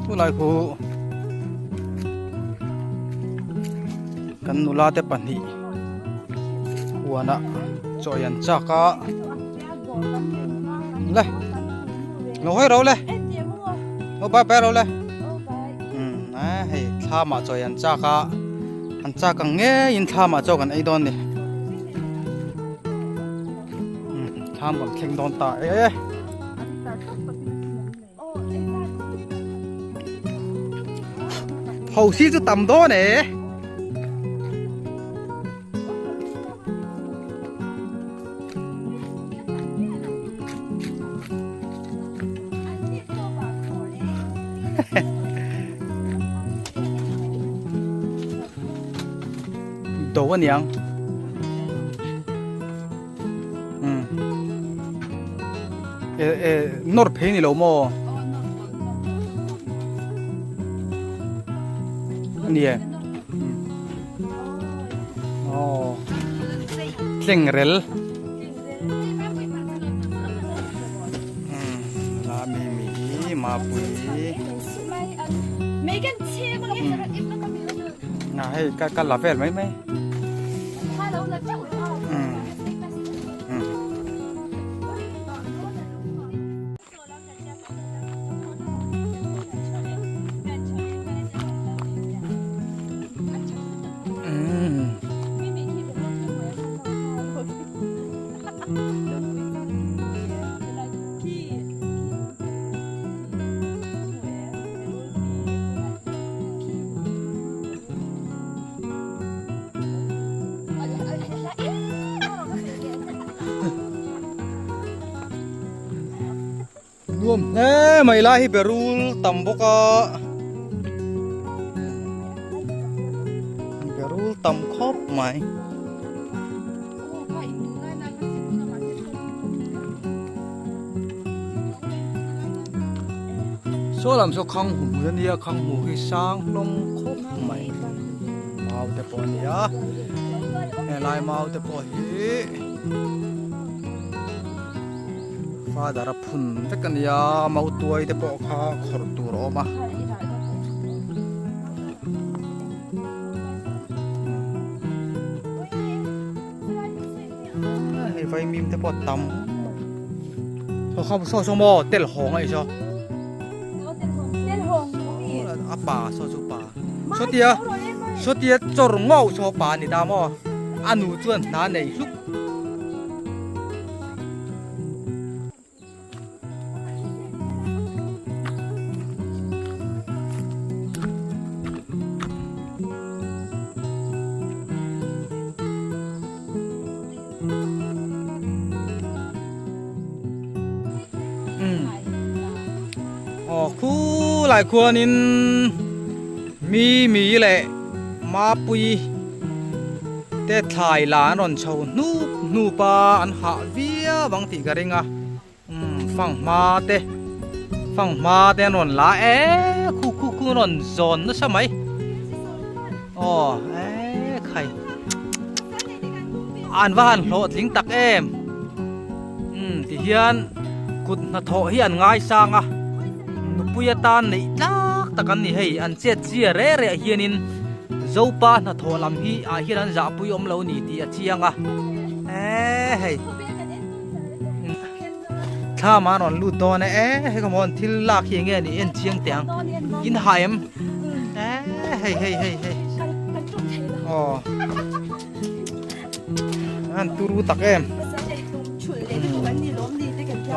Chulai khu kan nula te pahnih huanah chawi an chak a le lo hawi ro le lo bye bye ro le um a hei thlam ah chawi an chak a an chak ang ngeiin thlam ah chaw kan ei dawn a ni um thlam kan thleng dawn ta e. Ho si chu tam dawn e. Do aniang. Um e e nawr phei ni lo maw a ni e aw tleng rel um la mi mi hi mapui a hei ka ka la vel mai mai. Nuam hle mai lai hi berul tam bawk a berul tam khawp mai. Saw lam saw khang hmu a nia khang hmu hi sang hlawm khawp mai mau te pawh a ni a helai mau te pawh hi father a phun vek a nia mau tuai te pawh kha khawrh tur a awm a. Hei vaimim te pawh tam saw saw saw saw maw tel hawng a ni saw a pa saw chu pa sawtia sawtia chawr ngauh saw pa a ni ta maw a nu chuan hna nei hluk. Aw khulai khuanin mi mi leh mapui te thlai la an rawn chho hnup hnup a an hah viau ang tih ka ring a umm fanghma te fanghma te an rawn la e khu khu khu an rawn zawn nasa mai aw e khai an va han hlawhtling tak em umm ti hian kut hnathawh hi an ngaisang a nupui atan neih tlak tak an ni hei an chet zia reh reh hianin Zopa hnathawh lam hi ah hian an zahpui awm lo ni tih a chiang a e hei thlam an rawn lut dawn e hei ka mawn thil lak hi enge ni en chiang teh ang in ha em e hei hei hei hei aw an turu tak em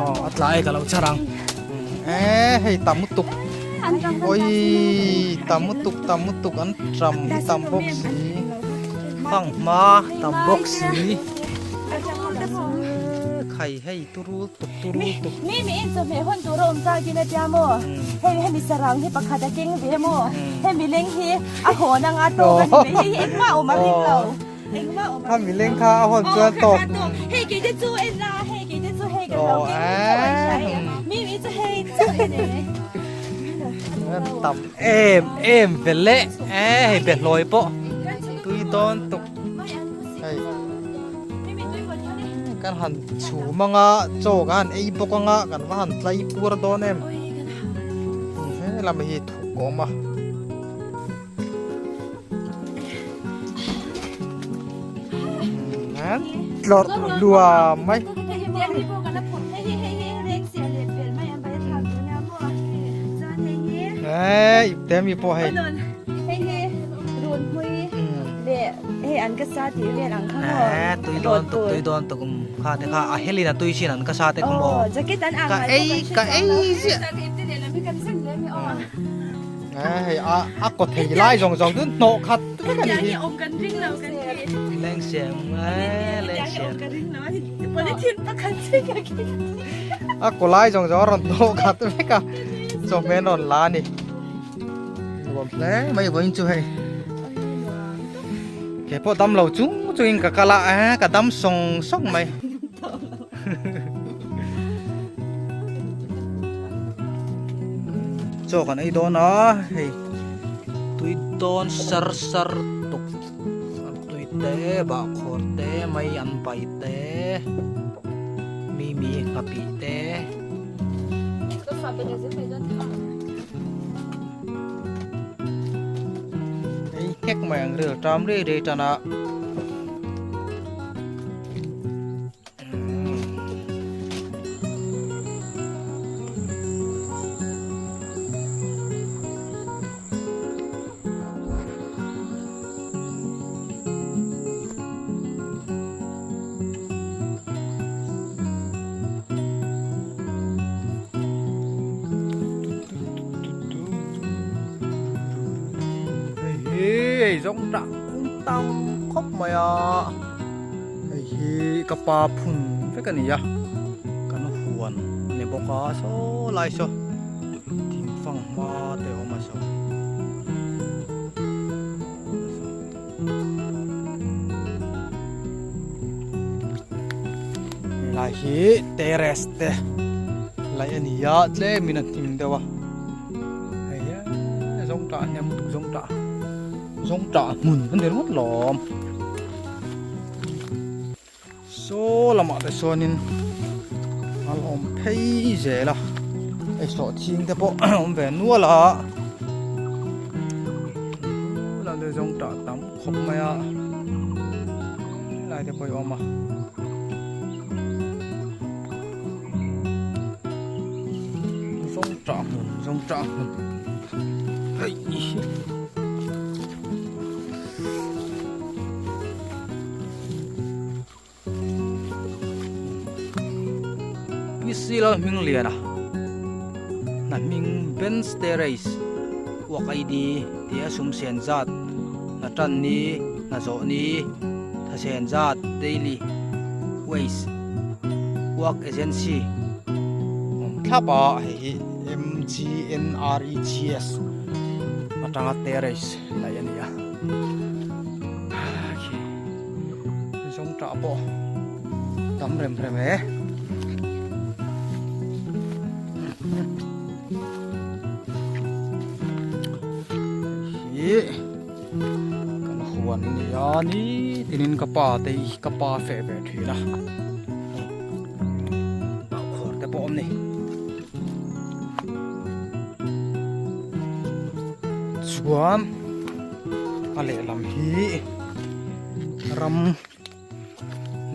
aw a tlai ka lo char ang e hei tam lutuk oi tam lutuk tam lutuk an tram hi tam bawk si fanghma tam bawk si khai hei turu tuk turu tuk mi mi in chawhmeh hun tur a awm chak in a tia maw hei hemi sarang hi pakhat a keng ve maw hemi leng hi a hawn anga tawk a ni mai hei hi engmah awm a ring lo engmah awm a kha mi leng kha a hawn chuan tawk hei kei te chu en la hei kei te chu hei kan lo keng chauh an hria hei mi mi chu hei chauh en e tam em em ve le e hei behlawi pawh tui dawn tuk hei kan han chhum anga chaw kan han ei bawk anga kan va han tlai puar dawn em. Helam hi thuk a awm a. Tlawrh luam mai. Hei ipte mi pawh hei. Tui dawn tuk tui dawn tuk kha te kha a helin a tui chin an ka sa te kha maw. Ka ei ka ei ziah. Hei a a kaw thei lai zawng zawng chu hnawh khat vek a ni hi. Leng siam leng siam. A kaw lai zawng zawng a rawn hnawh khat vek a chawhmeh an rawn la a ni. Nuam hle mai vawiin chu hei. Kei pawh dam lo chung chungin ka kal a ka dam sawng sawng mai. Chaw kan ei dawn a hei tui dawn sar sar tuk tui te bahkhawr te mai an pai te mimi nghapih te. Ei nghek mai ang ril ṭam rei rei tan a. Hei zawng tah kung tam khawp mai a. Hei hi ka pa phun vek a ni a kan huan a ni bawk a saw lai saw thing fang hma te a awm a saw helai hi terrace te laih a ni a tlem in a hnim deuh a hei zawng tah hnem tuk zawng tah. Zawngṭah hmun a ni ringawt lawm. Saw lamah te chuanin a la awm phei zel a, hei sawhching te pawh a awm ve nual a. Lam te zawngṭah tam khawp mai a, helai te pawh hi a awm a. Zawngṭah hmun zawngṭah hmun hei PC Lalhming Liana hna hming Benz Terrace Work ID tia sum sen zat hna tan ni hna zawh ni tha sen zat daily wage. Work Agency awm thlap a hei hi M_G_N_R_E_G_S atanga terrace laih a ni a khi zawngṭah pawh tam rem rem e. Hei hi. Kan huan a ni a nitinin ka pa te hi ka pa feh ve thin a bahkhawr te pawh a awm ni chuan a lehlam hi ram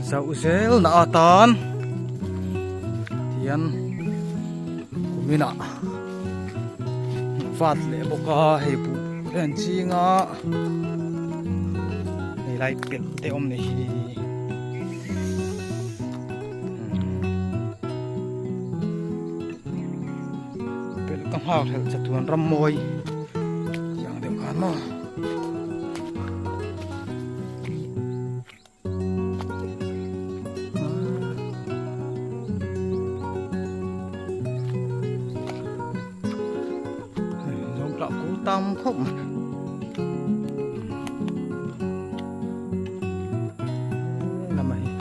zauh zel na atan tihian kuminah vat leh bawk a hei buh te an ching a hei lai pelh te awm ni hi pelh ka nghak hlelh chatuan ram mawi tih ang deuh khan maw. Zawngṭah kung tam khawp mai. Lamah hi.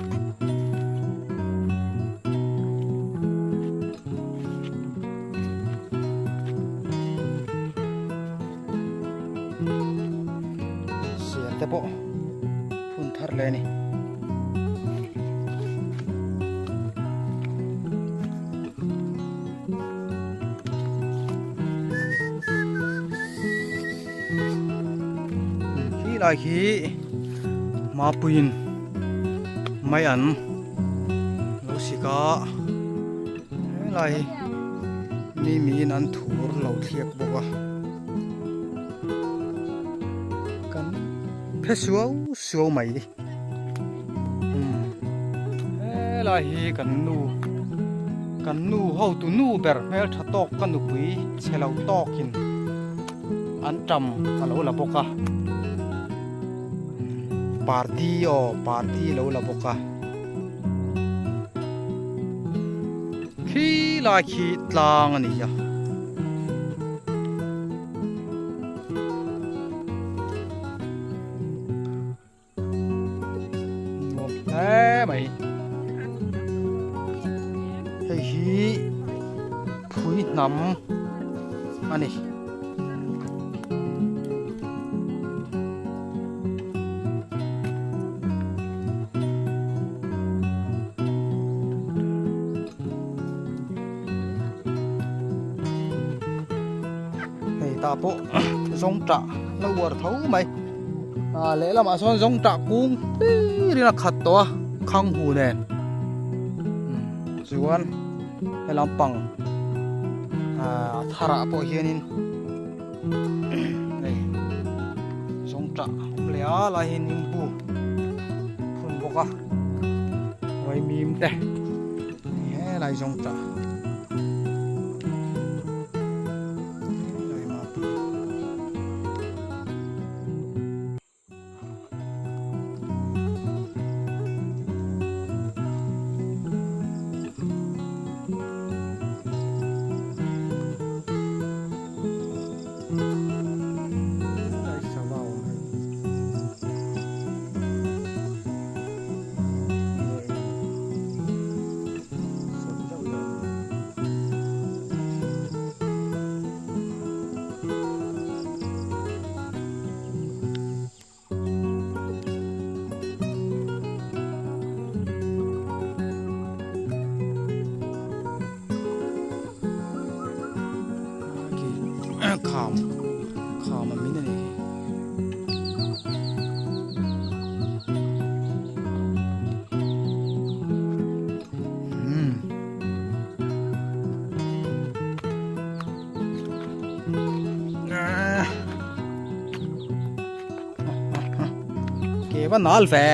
Sial te pawh phun thar leh a ni. lai khi Mapuiin mai an lo sik a helai hi mi miin an thur lo thliak bawk a kan phe suau suau mai umm helai hi kan nu kan nu hotu nu ber hmeltha tawk ka nupui chhe lo tawkin an tam a lo la bawk a party aw party lo la bawk a khi lai khi tlang a ni a. Nuam hle mai. Hei hi phui hnam a ni. Hei tah pawh zawngṭah la uar tho mai. Ah lehlamah sawn zawngṭah kung hlirin a khat tawh a khang hu nen chuan he lampang ah a tharah pawh hianin hei zawngṭah a awm leh a lai hi nimbu phun bawk a vaimim te helai zawngṭah. Kham kham a min a ni hi. Ke va nal ve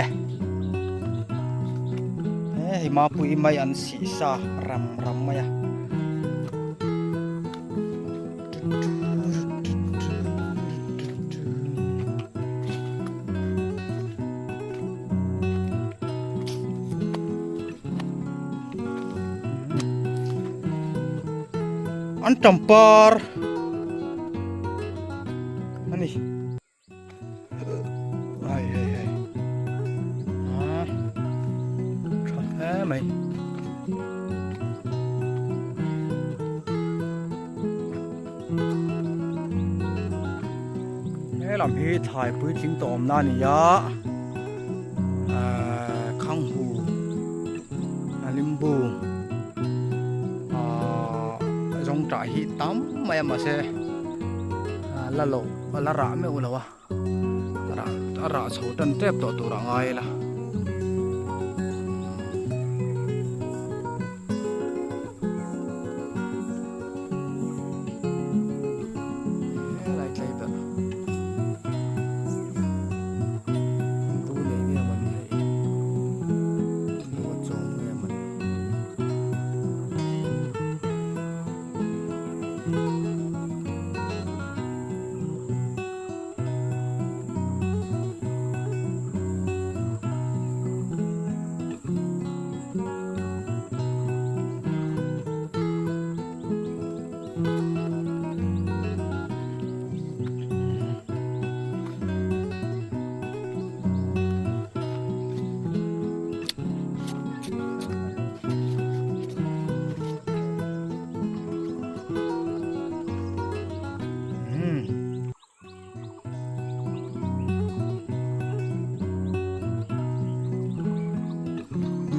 hei mapui mai an sih sa ram ram mai a. An tampar a ni ai hei hei a tha hle mai he lam hi thlai puitling tawh awmna a ni a ahh khanghu a limbu ahh zawngṭah hi tam mai a mahse la loh a la rah meuh lo a rah a rah chho tan tep tawh tur a ngai la. Helai tlai ber lu nei nge mawni hei lu a chawm nge mawni.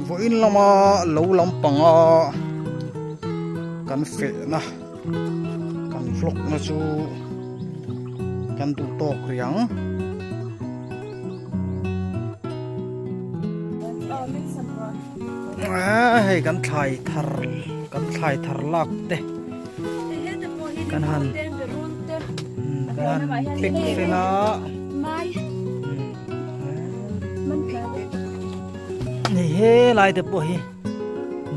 Vawiin lama lo lampanga kan fehna kan vlog na chu kan duh tawk riang. Hei kan thlai thar kan thlai thar lak te kan han kan han pek fel a. Hei helai te pawh hi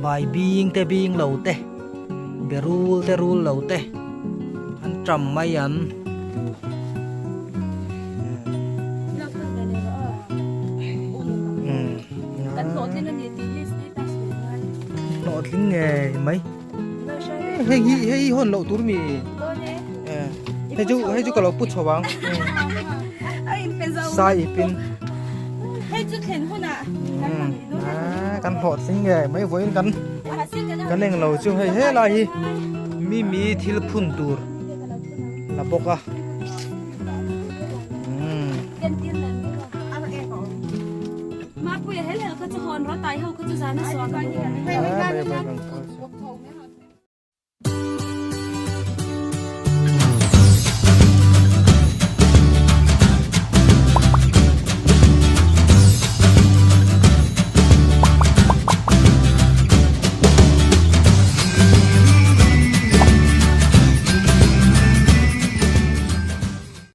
bai bing te bing lo te berul te rul lo te an ṭam mai an. Hlawhtling ngei mai. Hei hi hei hi hawn loh tur mi. Hei chu hei chu ka lo pu chho ang. Sai ipin. Hei chu thlen hunah kan hlawhtling ngei mai vawiin kan kan eng lo chu hei helai hi mi mi thil phun tur la bawk a.